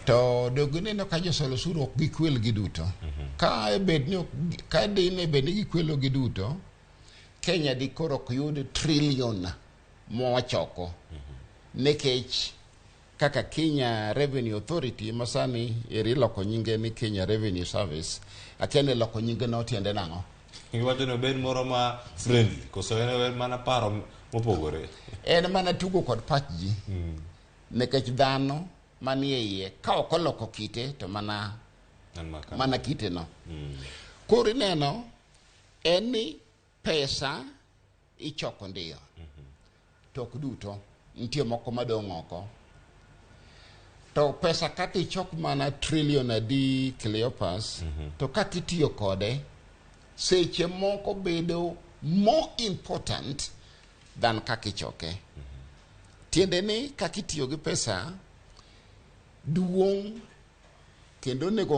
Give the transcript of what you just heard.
To donge ineno ka josol osuru ok gikwel giduto? Ka bed ni ka dine bed ni gikwelo giduto, Kenya dikoro ok yud trillion mwachoko. Nikech kaka Kenya Revenue Authority ma sani eri iloko nyinge ni Kenya Revenue Service, akia ni loko nyinge no tiende nang'o? Iwacho ni obed moro ma friendly, koso en en mana paro mopogore? En mana tugo kod pach ji. Nikech dhano manie iye ka ok oloko kite to mana En maka. Mana kite no. Koro ineno en ni pesa ichoko ndiyo. To ok duto, nitie moko madong' oko. To pesa kata ichok mana trillion adi, Cleopas, to kaka itiyo kode seche moko bedo more important than kaka ichoke. Tiende ni kaka itiyo gi pesa duong' kendo onego